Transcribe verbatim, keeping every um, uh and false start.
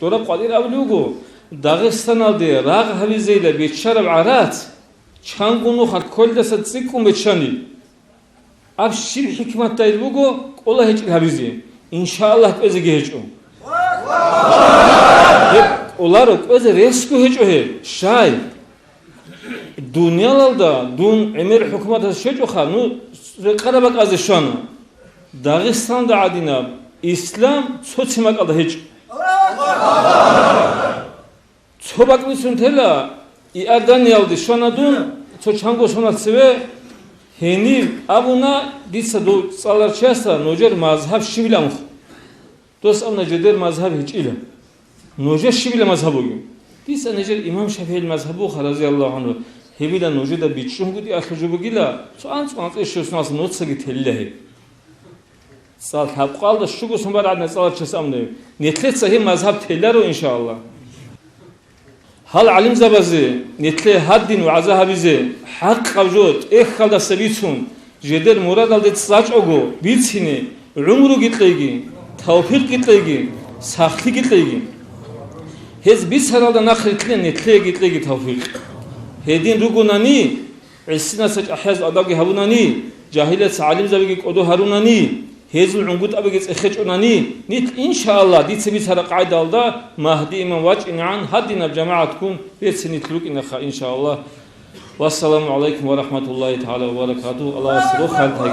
Дора къватӀир абулеб буго, Дагъистаналде рагъ гьабизейила биччараб гӀарац чанго нуха кколдаса цӀикӀкӀун биччани. Аб щиб хӀикматдайил буго кӀола гьечӀел гьабизе? Иншааллагь, кӀвезеги гьечӀо. Гьеб кӀоларо, кӀвезе ресго гьечӀо гьеб. Щай? Дуниялалда дун гӀемер хӀукуматас щвечӀоха, ну, рекъараб бакӀазе щвана. Дагъистанда гӀадинаб ислам цо-цо макьалда гьечӀо. Цо бакӀ бицун тела, Иорданиялде щвана дун, цо чанго соналъ цеве, гьенив абуна, дица дов цӀаларчиясда нужер мазгьаб щибилан вуха. Дос абуна, жидер мазгьаб гьечӀила. Нужер щибила мазгьаб бугеб? Дица нижер имам ШафигӀил мазгьаб буха, разияллагьу гӀангьу, гьебила нужеда бичӀчӀунгутӀи алъужу бугила, цо анцӀ-анцӀила щусналъ нуцаги телила гьеб. ЦӀал лъабкъалда щуго сон барагӀадна цӀаларчияс абуна, нилъеца гьеб мазгьаб теларо, иншааллагь. Гьал гӀалимзабазе, нилъее гьадин вагӀза гьабизе, хӀакъаб жо тӀехьалдаса бицун, жидер мурадалде цӀачӀого бицине, гӀумруги кьеги, тавфикъги кьеги, сахлъиги кьеги. Гьез бицаралда нахърилълъе нилъееги кьеги тавфикъ. Гьедин ругонани, гӀисинаса чӀахӀияз адабги гьабунани, жагьилаца гӀалимзабиги кӀодо гьарунани, гьезул гӀунгутӀабиги цӀехечӀонани, нилъ, иншааллагь, дица бицараб къагӀидалда Магьди имам вачӀинегӀан гьадинаб жамагӀатккун рецин нилъ рукӀинаха, иншааллагь. Вассаламу гӀалайкум ва рахӀматуллагьи тагӀала ва баракатугьу. Аллагьас рохалги